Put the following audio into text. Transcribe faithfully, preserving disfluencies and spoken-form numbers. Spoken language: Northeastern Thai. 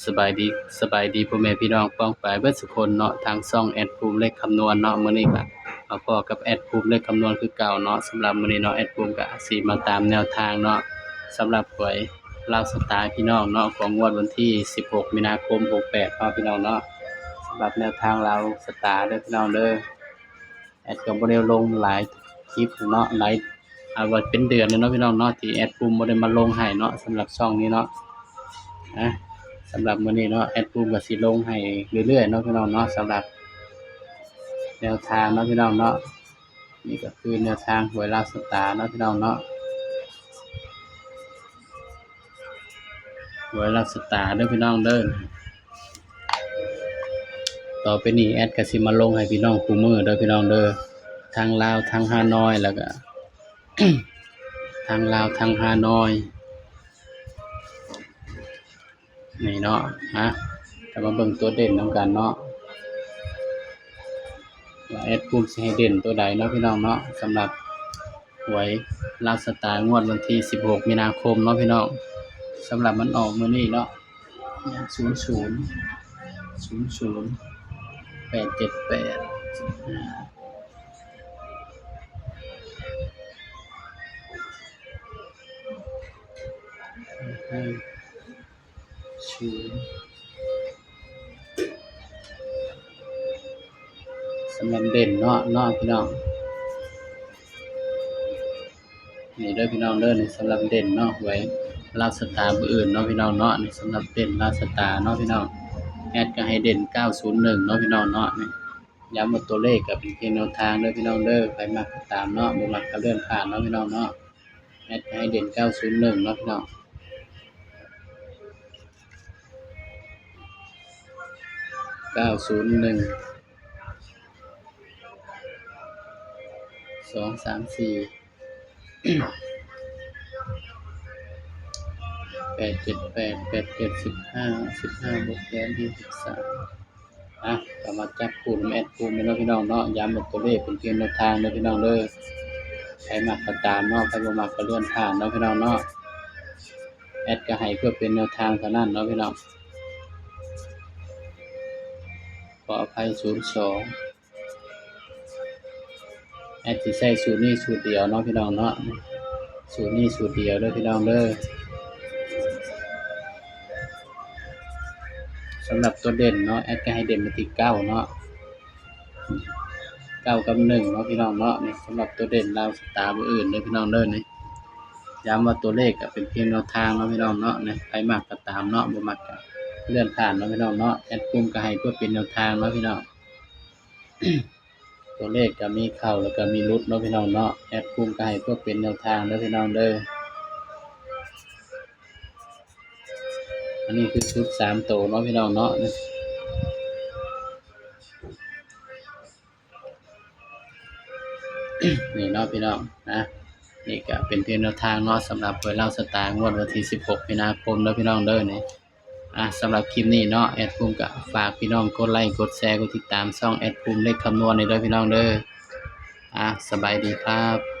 สบายดี สบายดีพ่อแม่พี่น้องป้องปายเบิดสุคนเนาะ ทางช่องแอดภูมิเลขคำนวณเนาะ มื้อนี้ก็มาพ้อกับแอดภูมิเลขคำนวณคือเก่าเนาะ สำหรับมื้อนี้เนาะ แอดภูมิก็สิมาตามแนวทางเนาะ สำหรับหวยลาวสตาร์พี่น้องเนาะ ของงวดวันที่สิบหกมีนาคมหกแปดเนาะพี่น้องเนาะ สำหรับแนวทางลาวสตาร์เด้อพี่น้องเด้อ แอดก็บ่ได้ลงหลายคลิปเนาะ หลาย อ่า ว่าเป็นเดือนแล้วเนาะพี่น้องเนาะ ที่แอดภูมิบ่ได้มาลงให้เนาะ สำหรับช่องนี้เนาะ นะ สำหรับมื้อนี้เนาะ แอดภูมิก็สิลงให้เรื่อยๆเนาะพี่น้องเนาะ สำหรับแนวทางเนาะพี่น้องเนาะ นี่ก็คือแนวทางหวยลาวสตาร์เนาะพี่น้องเนาะ หวยลาวสตาร์เด้อพี่น้องเด้อ ต่อไปนี้แอดก็สิมาลงให้พี่น้องคู่มื้อเด้อพี่น้องเด้อ ทั้งลาวทั้งฮานอย แล้วก็ ทั้งลาวทั้งฮานอย นี่เนาะ ฮะ ก็มาเบิ่งตัวเด่นนำกันเนาะ ว่าแอดภูมิสิให้เด่นตัวใดเนาะพี่น้องเนาะ สำหรับหวยลาวสตาร์งวดวันที่สิบหกมีนาคมเนาะพี่น้อง สำหรับมันออกมื้อนี้เนาะ ศูนย์ศูนย์ ศูนย์ศูนย์ แปดเจ็ดแปด ห้า ศูนย์ สำหรับเด่นเนาะ เนาะพี่น้อง นี่เด้อพี่น้องเด้อ นี่สำหรับเด่นเนาะ หวยลาวสตาร์มื้ออื่นเนาะพี่น้องเนาะ นี่สำหรับเด่นลาวสตาร์เนาะพี่น้อง แอดก็ให้เด่นเก้าศูนย์หนึ่งเนาะพี่น้องเนาะ นี่ย้ำว่าตัวเลขก็เป็นเพียงแนวทางเด้อพี่น้องเด้อ ใครมักก็ตามเนาะ บ่มักก็เลื่อนผ่านเนาะพี่น้องเนาะ แอดก็ให้เด่นเก้าศูนย์หนึ่งเนาะพี่น้อง เก้าศูนย์หนึ่ง สอง สาม สี่ แปด เจ็ด แปด แปด เจ็ด สิบห้า สิบห้า บวกแปด ยี่สิบสาม อ่ะ ก็มาจับคู่นำแอดภูมิเนาะพี่น้องเนาะ ย้ำว่าตัวเลขเป็นเพียงแนวทางเด้อพี่น้องเด้อ ใครมักก็ตามเนาะ ใครบ่มักก็เลื่อนผ่านเนาะพี่น้องเนาะ แอดก็ให้เพื่อเป็นแนวทางเท่านั้นเนาะพี่น้อง ขออภัย ศูนย์สอง แอดสิใช้สูตรนี้สูตรเดียวเนาะพี่น้องเนาะ สูตรนี้สูตรเดียวเด้อพี่น้องเด้อ สำหรับตัวเด่นเนาะ แอดก็ให้เด่นไปที่เก้าเนาะ เก้ากับหนึ่งเนาะพี่น้องเนาะ นี่สำหรับตัวเด่นลาวสตาร์มื้ออื่นเด้อพี่น้องเด้อ นี่ย้ำว่าตัวเลขก็เป็นเพียงแนวทางเนาะพี่น้องเนาะ นี่ใครมักก็ตามเนาะ บ่มักก็เลื่อนผ่านเนาะพี่น้องเนาะ แอดภูมิก็ให้เพื่อเป็นแนวทางเนาะพี่น้อง ตัวเลขก็มีเข้าแล้วก็มีหลุดเนาะพี่น้องเนาะ แอดภูมิก็ให้เพื่อเป็นแนวทางเด้อพี่น้องเด้อ อันนี้คือชุดสามตัวเนาะพี่น้องเนาะ นี่เนาะพี่น้องนะ นี่ก็เป็นเพียงแนวทางเนาะ สำหรับหวยลาวสตาร์งวดวันที่สิบหกมีนาคมเด้อพี่น้องเด้อ นี่ อ่ะ สำหรับคลิปนี้เนาะ แอดภูมิก็ฝากพี่น้องกดไลค์ กดแชร์ กดติดตามช่องแอดภูมิเลขคำนวณนี่เด้อพี่น้องเด้อ อ่ะ สบายดีครับ